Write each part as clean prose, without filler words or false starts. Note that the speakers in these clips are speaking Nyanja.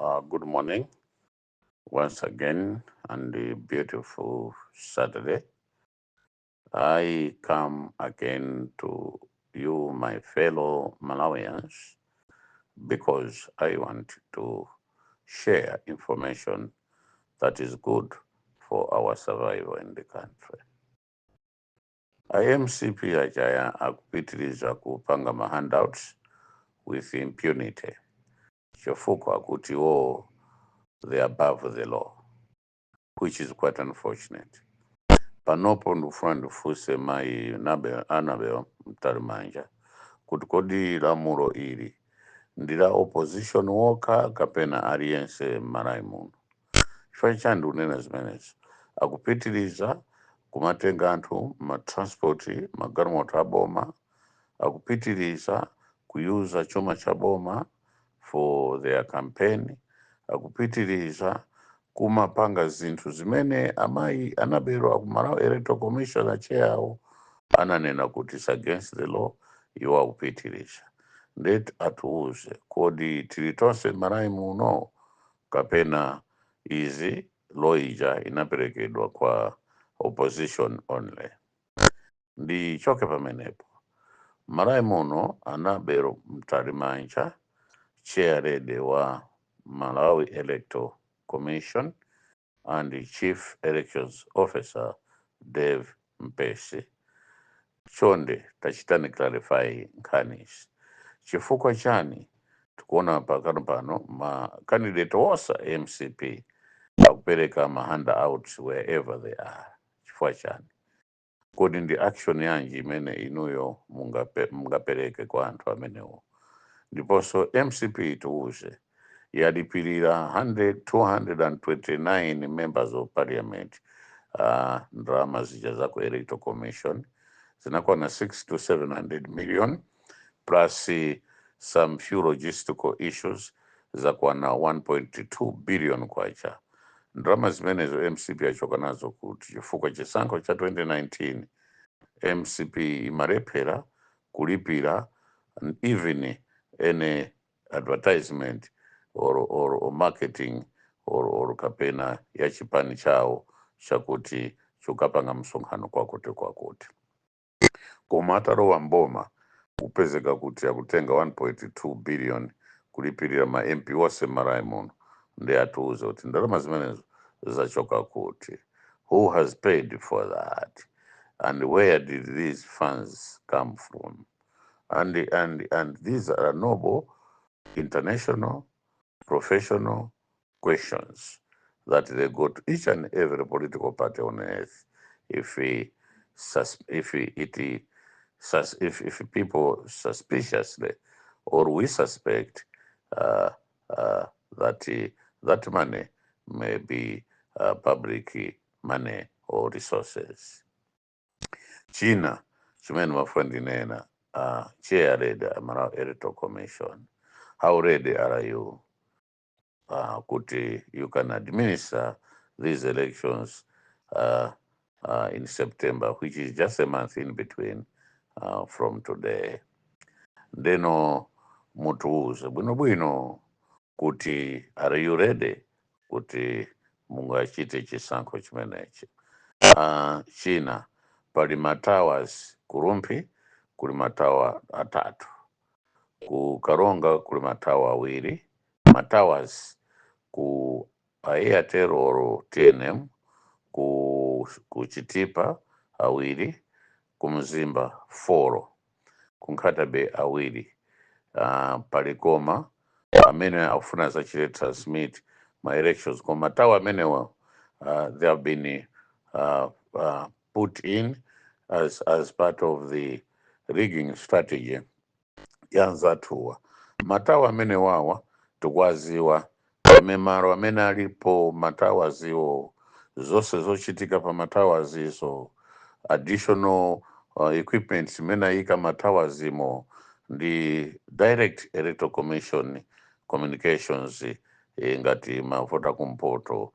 Good morning once again on the beautiful Saturday. I come again to you, my fellow Malawians, because I want to share information that is good for our survival in the country. MCP aja akupitiriza kupanga ma handouts with impunity, chifukwa kuti wo they are above the law, which is quite unfortunate. Panopo ndikufuna ndifunse mayi Annabel Mtalimanja kuti kodi lamulo ili ndi la opposition wokha kapena aliyense m'Malawi muno? Chifukwa chani ndikunena zimenezi? Akupitiriza kumatenga anthu ma transport, magalimoto aboma, akupitiriza kuyuza chuma cha boma for their campaign, akupitiriza kumapanga zinthu zimene amayi Annabel ku Malawi Electoral Commission, a chair awo, ananena kuti is against the law. Iwo akupitiriza. Ndeti atiuze, kodi tili tonse m'Malawi muno kapena izi law ija inaperekedwa kwa opposition only? Ndichoke pamenepo. Malawi muno, Annabel Mtalimanja, chair wa Malawi Electoral Commission, and the Chief Elections Officer Dave Mpesi, chonde tachitani clarify nkhanizi. Chifukwa chani tikuona pakano pano ma candidate wonse MCP akupereka ma handouts wherever they are? Chifukwa chani? Kodi ndi action yanji imene inuyo mungapereke kwa anthu amenewo? Ndiponso MCP tiuze, yalipirira 100 229 members of parliament ndalama zija za ku Electoral Commission zinakwana 6 to 700 million, plus some few logistical issues zakwana 1.2 billion kwacha. Ndalama zimenezo MCP yachoka nazo kuti? Chifukwa chisankho cha 2019 MCP imalephera kulipira even any advertisement or marketing or kapena ya chipani chawo chakuti chokapanga msonkhano kwakuti kwakuti. Koma atalowa mboma kupezeka kuti akutenga 1.2 billion kulipirira ma MP wonse m'Malawi muno. Ndi atiuze kuti ndalama zimenezo zachoka kuti, who has paid for that and where did these funds come from? And these are noble international professional questions that they go to each and every political party on earth if we, it sus, if people suspiciously or we suspect that that money may be public money or resources. China chimene ndimafuna ndinene, chair lady Malawi Electoral Commission, how ready are you kuti you can administer these elections in September, which is just a month in between from today? Ndeno mutiuze bwinobwino kuti are you ready kuti mungachite chisankho chimenechi? China, pali ma towers ku Rumphi kuli ma tower atatu, ku Karonga kuli ma tower awiri, ma towers ku Airtel or TNM, ku Chitipa awiri, ku Mzimba 4, ku Nkhata Bay awiri. Palikoma amene akufuna zachite transmit ma elections koma tower amenewa they have been put in as part of the rigging strategy ya anzathuwa. Ma tower amene wawa tikwaziwa pamene malo amene alipo ma towers iwo, zonse zochitika pa ma towers izo, additional equipment imene ayika ma towers imo ndi direct Electoral Commission communications. Ngati mavota kumpoto,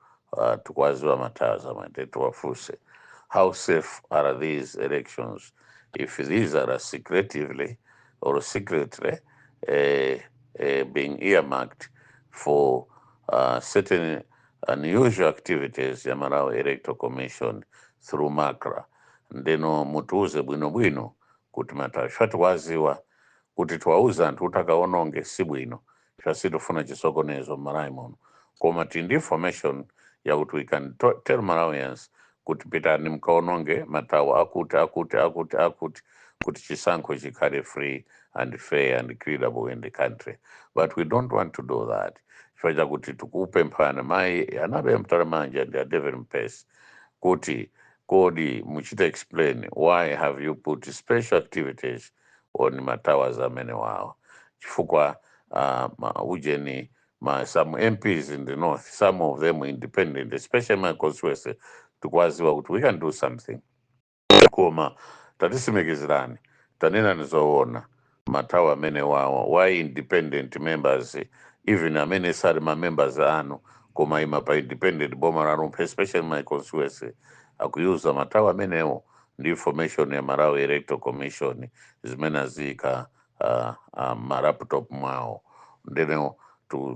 tikwaziwa ma towers amene. Tiwafunse, how safe are these elections if these are secretively or secretly being earmarked for Certain unusual activities ya Malawi Electoral Commission through MACRA. Ndeno mutiuze bwinobwino kuti matasha tikuwaziwa kuti tiwauze anthu kuti akaononge si bwino, chasitofuna chisokonezo m'Malawi muno, koma tili ndi information yakuti we can tell Malawians kuti pitani mkaononge matawa akuti akuti akuti akuti kuti chisankho chikhale free and fair and credible in the country, but we don't want to do that chifukwa chakuti tikupemphana mayi Annabel Mtalimanja ndi a David Mpesi kuti kodi muchite explain why have you put special activities on matowers amene wawo, chifukwa ujeni some MPs in the north, some of them independent, especially my constituency, tikwaziwa kuti we can do something, koma tatisimikizirani, tanenani zoona, matawa amene wawa, why independent members, even amene sali ma members anu koma ima pa independent boma lanu, especially my constituency, akuyuza matawa amenewo ndi information ya Malawi Electoral Commission zimene aziyika malaptop mwawo. Ndeno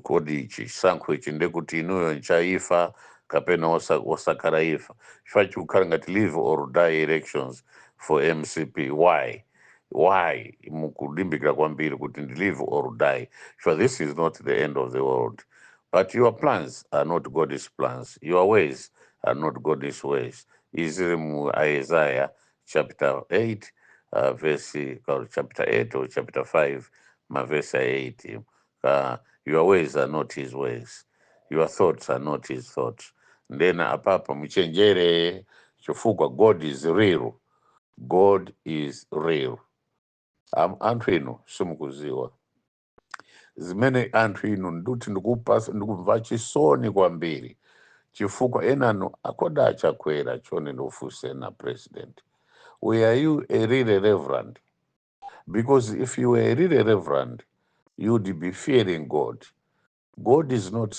kodi chisankho ichi ndekuti inuyo nchaifa kapena osakhala ifa, chifukwa chikukhala ngati live or die elections for MCP? Why mukulimbikira kwambiri kuti ndi live or die? Sure, this is not the end of the world, but your plans are not God's plans, your ways are not God's ways. Izili mu Isaiah chapter 8, verse, or chapter 8 or chapter 5, mavesi 8. Your ways are not his ways, your thoughts are not his thoughts. Ndena apapa muchenjere chifukwa God is real, God is real. Anthu inu simukuziwa zimene anthu inu nduti ndikupasa, ndikumva chisoni kwambiri chifukwa enanu akoda achakwera chone ndofuse na president, were you a really reverend? Because if you were a really reverend, you'd be fearing God. God is not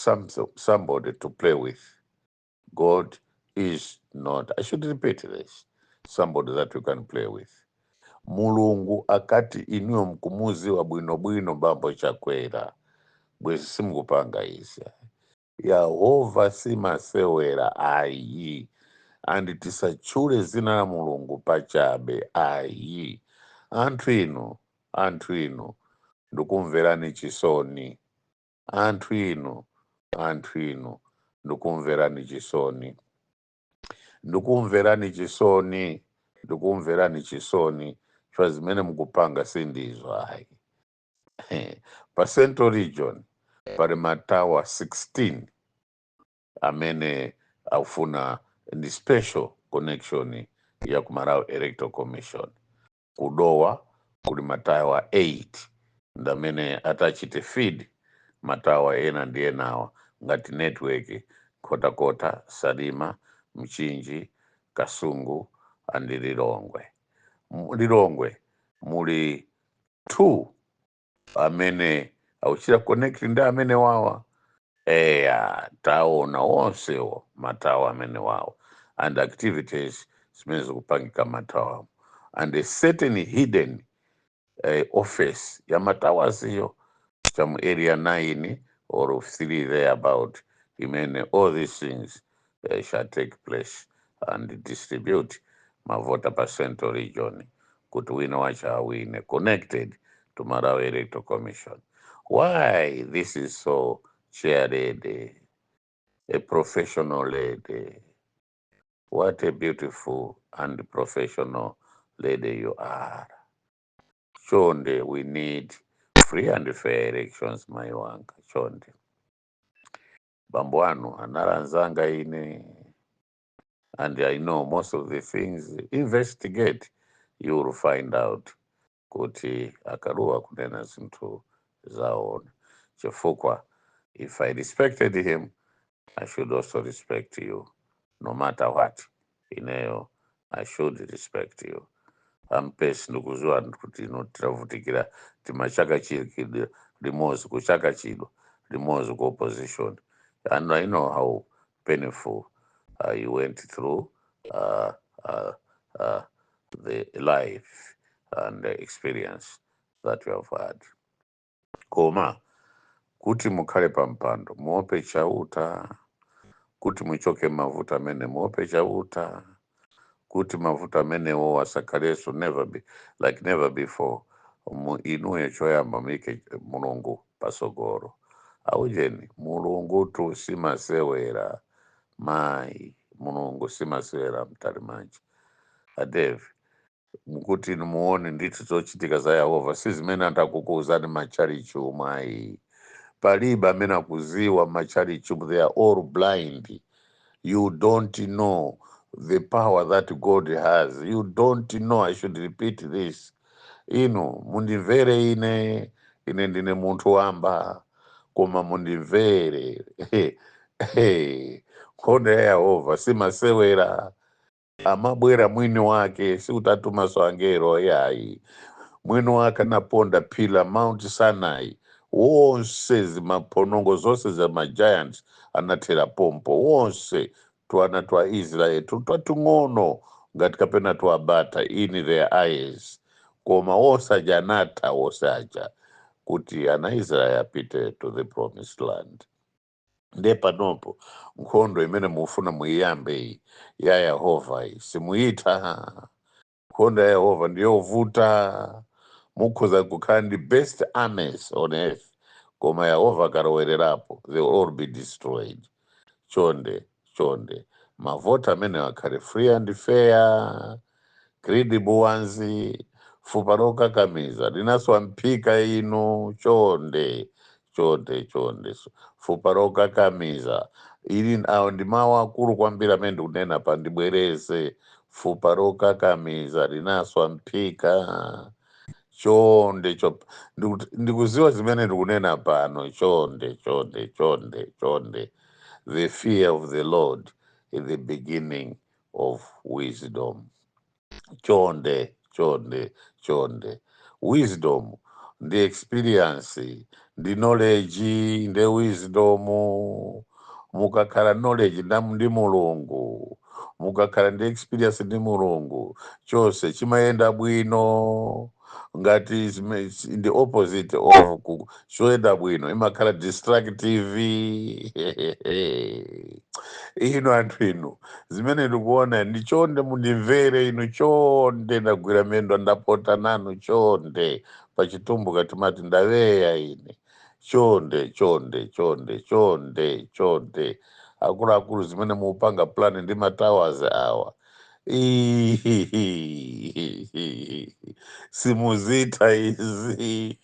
somebody to play with. God is not, I should repeat this, somebody that you can play with. Mulungu akati inuyo mkumuziwa bwinobwino bambo Chakwera, bwezi simukupanga izi. Yehova simasewera ayi, and tisatchule zina la Mulungu pachabe ayi. Anthu inu, anthu inu, ndikumverani chisoni. Anthu inu, anthu inu, ndikumverani chisoni, ndikumverani chisoni, ndikumverani chisoni chifukwa zimene mukupanga sindizo ayi. Pa Central Region pali matawa 16 amene akufuna ndi special connection ya ku Malawi Electoral Commission. Kudowa kuli matawa 8 ndamene atachite feed matawa ena ndi enawa ngati network: Nkhotakota, Salima, Mchinji, Kasungu and Lilongwe. Lilongwe muli 2 amene akuchita connect ndi amene wawa. Eya, taona onsewo matawa amene wawa and activities zimene zikupangika matawa and a certain hidden office ya matawaziyo chamu area 9 or 3 thereabout, imene all these things shall take place and distribute mavota pa Central Region kuti wina wacha awine, connected to Malawi Electoral Commission. Why this is so, chair lady, a professional lady? What a beautiful and professional lady you are. Chonde, we need free and fair elections, mai wanga, chonde. Bambo anu analanzanga ine and I know most of the things. Investigate, you will find out kuti akaluwa kunena zinthu zaona, chifukwa if I respected him, I should also respect you. No matter what, ineyo I should respect you. Ampesi, ndikuziwa kuti ino tiravutikira timachaka chiri limodzi kuchaka chidwa limodzi ku opposition, and I know how painful you went through the life and the experience that you have had, koma Kuti mukhale pa mpando, muope Chauta. Kuti muchoke mavuto amene, muope Chauta. Kuti mavuto amenewo asakhalenso, never be like never before, inuyo choyamba muike Mulungu pasogolo. Aujeni, Mulungu tu simasewera mayi, Mulungu simasewera. Mtalimanja adevi mukuti inu muone ndithu zochitika za Yehova, si zimene anthu akukuwuzani machalichi umayi. Palibe amene akuziwa machalichi, they are all blind. You don't know the power that God has. You don't know. I should repeat this. Inu mundimvere ine, ine ndine munthu wamba, koma mundimvere. Nkhondo ya Yehova simasewera, amabwera mwini wake, sikuti angelo yayi. Mwini wake anaponda phiri la Mount Sinai wonse, zimaphonongo zonse za magiants anathera pompo wonse. Twana twa Israeli twating'ono ngati kapena twabata in their eyes, koma wonse aja anatha wonse aja kuti ana Israeli apite to the promised land. Ndiye panopo nkhondo imene mufuna muiyambe iyi ya Yehova iyi simuyitha. Nkhondo ya Yehova ndiyovuta. Mukhoza kukhala ndi best armies on earth, koma Yehova akalowererapo, they will all be destroyed. Chonde chonde, mavoti amene akhale free and fair, credible ones. Fupa lokakamiza linaswa mphika inu. Chonde chonde chonde, fupa lokakamiza ili, awo ndi mawu akulu kwambiri amene ndikunena pa, ndibwereze: fupa lokakamiza linaswa mphika. Chonde ndikuziwa zimene ndikunena pano. Chonde chonde chonde chonde, the fear of the Lord is the beginning of wisdom. Chonde chonde chonde, wisdom ndi experience, ndi knowledge, ndi wisdom. Mukakhala knowledge ndi Mulungu, mukakhala ndi experience ndi Mulungu, chonse chimayenda bwino. Ngati ndi opposite of choyenda bwino, imakhala destructive. Inu anthu inu, zimene ndikuona ndi, chonde mundimvere inu, chonde, ndagwira mendo, ndapota nanu. Chonde, pachitumbuka timati ndaveya ine. Chonde chonde chonde chonde chonde, akuluakulu, zimene mupanga plan ndi matowers awa, simuzitha izi.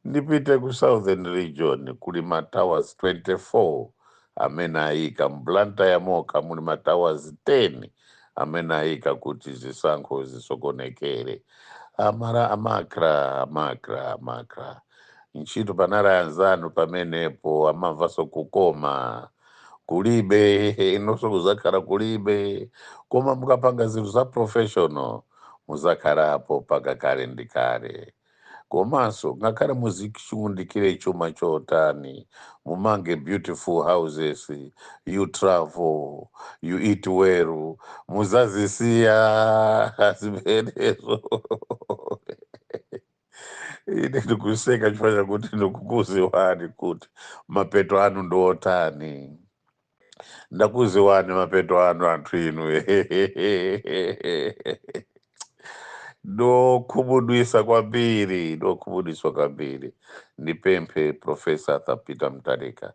Ndipite ku Southern Region, kuli matowers 24 amene ayika. MBlantyre mokha muli matowers 10 amene ayika kuti zisankho zisokonekere. Amara amakra amakra amakra ntchito panali anzanu pamenepo, amamvanso kukoma kulibe, inonso kuzakhala kulibe. Koma mukapanga zinthu za professional, muzakhalapo paka kale ndi kale. Komanso ngakhale muzichundikire chuma chotani, mumange beautiful houses, you travel, you eat well, muzazisiya zimenezo. Ine ndikuseka chifukwa chakuti ndikukuziwani kuti mapeto anu ndiotani. Ndakuziwani mapeto anu, anthu inu. Ndokhumudwisa kwambiri, ndokhumudwisa kwambiri. Ndipemphe Professor Arthur Peter Mutharika,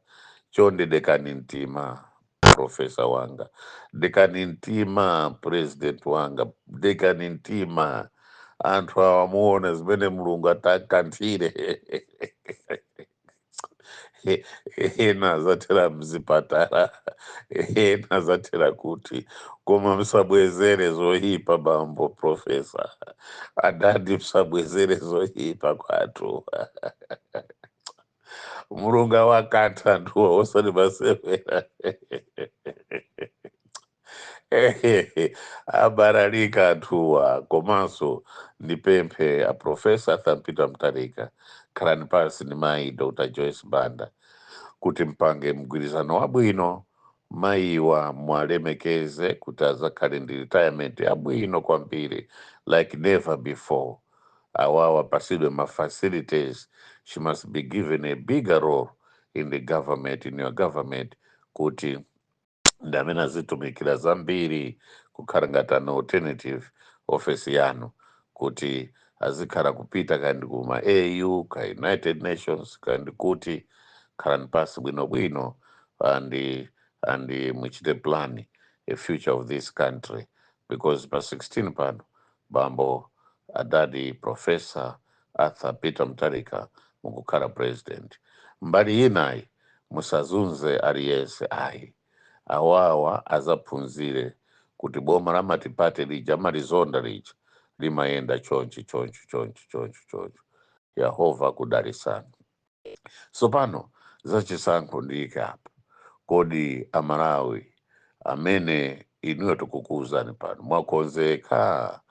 chonde dekani mtima. Professor wanga, dekani mtima. President wanga, dekani mtima. Anthu awa muona zimene Mulungu atakanthire. Ena zathera mzipatala, ena zathera kuti, koma msabwezere zoyipa. Bambo Professor, adadi, msabwezere zoyipa kwathu. Mulungu awakantha anthuwa, osati masewera. Abalalika anthuwa. Komanso ndipemphe a Professor Arthur Peter Mutharika, khalani pansi ndi mayi Dr Joyce Banda kuti mpange mgwirizano wabwino. Mayiwa mwalemekeze kuti azakhale ndi retirement yabwino kwambiri like never before. Awawa apasidwe ma facilities. She must be given a bigger role in the government, in your government, kuti ndi amene azitumikira zambiri, kukhala ngati an alternative office yanu, kuti azikhala kupita kandi kuma AU ka United Nations kandi kuti khalani pasi bwinobwino and muchite plan a future of this country, because pa 16 pano bambo adadi Professor Arthur Peter Mutharika mukukhala president. Mbali inayi, musazunze aliyense ayi. Awawa azaphunzire kuti boma la multiparty lija malizonda lija limayenda chonchi, chonchi, chonchi, chonchi, chonchi. Yehova akudalisani. So pano zachisankho ndiyike apa. Kodi Amalawi amene inuyo tikukuwuzani pano, mwakonzeka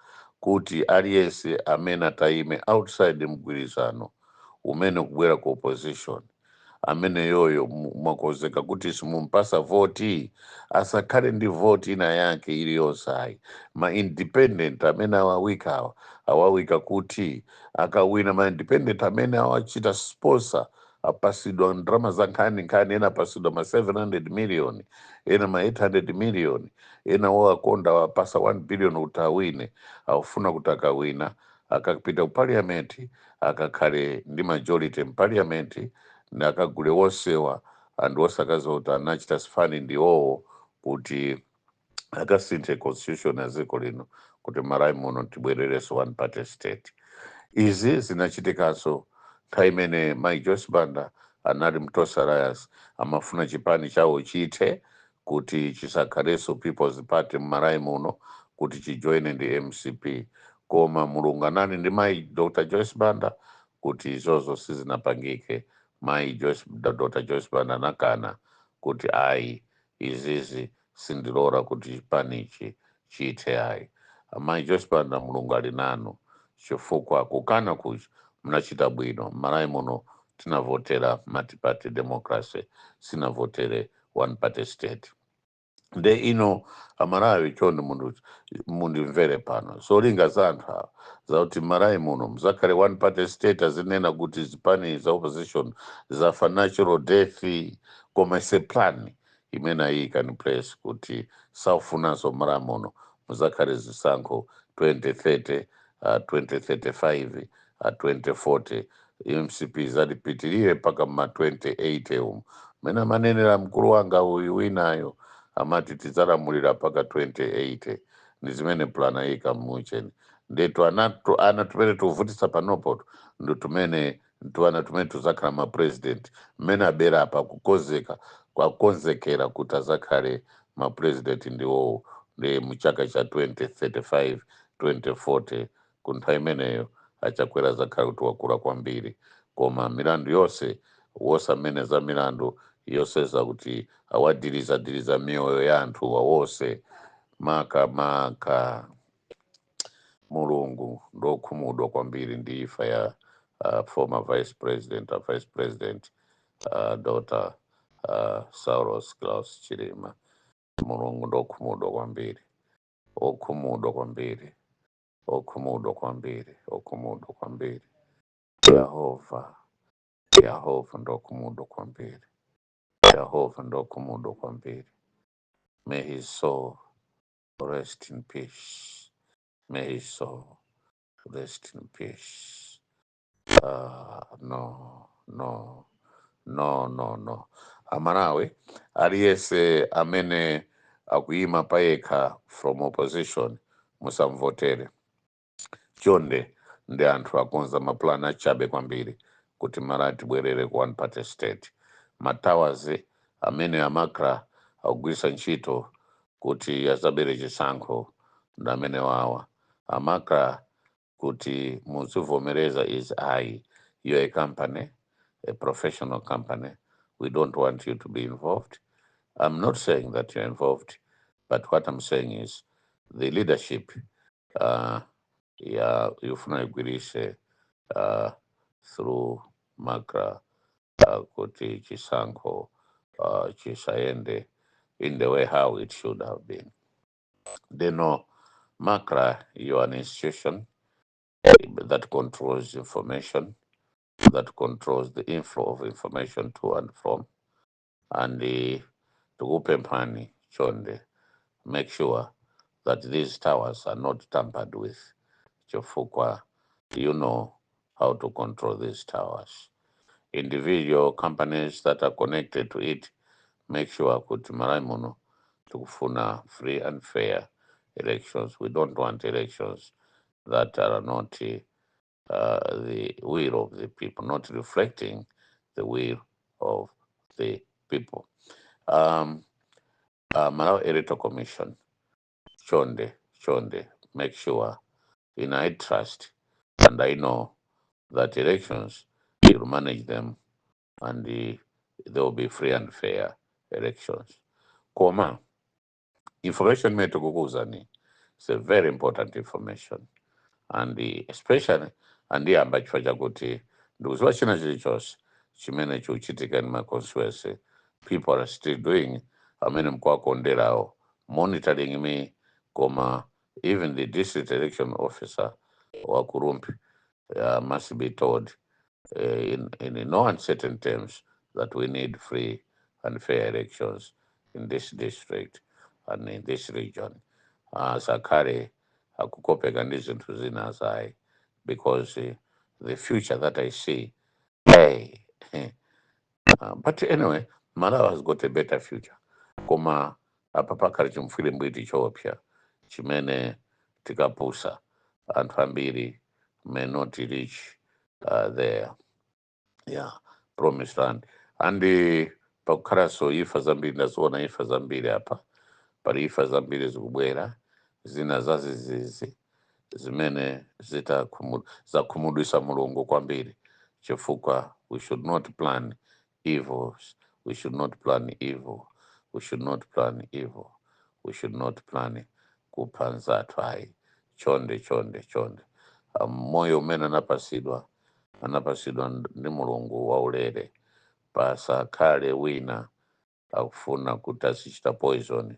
kuti aliyense amene atayime outside mgwirizano umene kubwera ku opposition amene yoyo mwakonzeka kuti simumpasa voti, asakhale ndi voti ina yake iliyonse ayi? Ma independent amene awawika awa, awawika kuti akawina, ma independent amene awachita sponsor apasidwa ndalama za nkhani nkhani, ena apasidwa ma 700 million, ena ma 800 million, ena woakonda wapasa 1 billion kuti awine. Akufuna kuti akawina akapita ku parliament akakhale ndi majority m'parliament nakagule wonsewa. Anthu osakaza kuti anachita sifani ndiwowo kuti akasinthe constitution ya dziko lino kuti Malawi muno tibwererenso one party state. Izi zinachitikanso nthawi imene Mai Joyce Banda anali mu Tonse Alliance, amafuna chipani chawo chithe kuti chisakhalenso People's Party m'Malawi muno, kuti chijoine ndi MCP. Koma Mulungu anali ndi Mai Dr Joyce Banda kuti izozo sizinapangike. Mai Joyce, Dr Joyce Banda anakana kuti ayi, izizi sindilora kuti chipanichi chithe ayi. Mai Joyce Banda, Mulungu ali nanu, chifukwa kukana kuchi munachita bwino. M'Malawi muno tinavotera multi-party democracy, sinavotere one party state. Nde ino Amalawi, chonde mundu mundimvere pano. Zolinga za anthu awa zakuti Malawi muno muzakhale one party state, azinena kuti zipani za opposition zafa natural death, koma ise plan imene ayika in place kuti saufunanso Malawi muno muzakhale zisankho 2030, 2035, 2040. MCP zalipitirire mpaka mma 2080 umu mene amanenera mkulu wanga uyu winayo, amati tidzalamulira mpaka 2080. Ndi zimene plan ayika mucheni. Ndetu ana tumene tikuvutitsa panopo ndi tumene tuana tumene tuzakhala ma president, mmene abera apa kukonzeka kwakonzekera kuti azakhale ma president ndiwowo ndi muchaka cha 2035, 2040. Ku nthawi imeneyo Achakwera zakhala kuti wakula kwambiri, koma milandu yonse wosamene za milandu yonse kuti awadiriza diriza miyoyo ya anthu wawonse. Maka maka Mulungu ndokhumudwa kwambiri ndi imfa ya former vice president, vice president Dr. Saulos Klaus Chilima. Mulungu ndokhumudwa kwambiri, okhumudwa kwambiri, okhumudwa kwambiri, okhumudwa kwambiri. Yehova, Yehova ndokhumudwa kwambiri, Yehova ndokhumudwa kwambiri. May his soul rest in peace. May his soul rest in peace. No, no, no, no, no. Amalawi aliyense amene akuyima payekha from opposition, musamvotere chonde. Ndi anthu akonza mapulani achabe kwambiri kuti Malawi tibwerere ku one party state. Ma towers amene a MACRA akugwiritsa ntchito kuti azabere chisankho ndi amene wawa a MACRA kuti muzivomereza is ayi. You're a company, a professional company. We don't want you to be involved. I'm not saying that you're involved, but what I'm saying is the leadership ya yofuna igwirise through MACRA kuti chisankho chisaende in the way how it should have been. They know MACRA, you're an institution. That controls information, that controls the inflow of information to and from. And tikupemphani chonde, make sure that these towers are not tampered with, chifukwa you know how to control these towers. Individual companies that are connected to it, make sure kuti Malawi muno tikufuna free and fair elections. We don't want elections that are not the will of the people, not reflecting the will of the people. Malawi Electoral Commission, chonde, chonde, make sure in I trust and I know that elections, you'll manage them and there will be free and fair elections. Koma, information imene tikukuuzani is a very important information and especially andiyamba chifukwa chakuti ndikuziwa china chilichonse chimene chikuchitika in my constituency. People are still doing amene mkuwakonderawo monitoring me, koma even the district election officer wa ku Rumphi must be told in no uncertain terms that we need free and fair elections in this district and in this region. Sakhale akukopeka ndi zinthu zina zayi, because the future that I see, hey, but anyway, Malawi has got a better future. Koma apa pakhale chimfwirimbwiti choopsa chimene tikapusa anthu ambiri may not reach there, yeah, promised land. And pakukhalanso imfa zambiri, ndaziona imfa zambiri apa, pali imfa zambiri zikubwera, zina zazizizi zimene zakhumudwisa Mulungu kwambiri, chifukwa we should not plan evils, we should not plan evil, we should not plan evil, we should not plan kupha nzathu ayi. Chonde, chonde, chonde. Moyo umene anapasidwa, anapasidwa ndi Mulungu waulere. Pasakhale wina akufuna kuti azichita poison,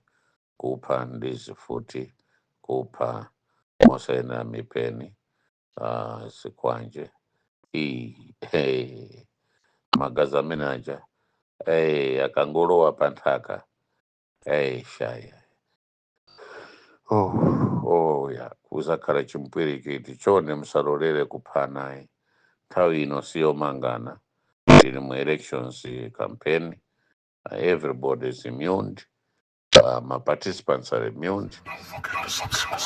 kupha ndi zifuti, kupha mosayenera, mipeni, zikwanje. Hey, magazi amene aja, hey, akangolowa pa nthaka, hey, shaya, oh, yeah, kuzakhala chimpwirikiti. Chonde musalolere kuphanayi. Nthawi ino siyomangana, tili mu elections campaign. Everybody is immune, my participants are immune. Don't forget to subscribe.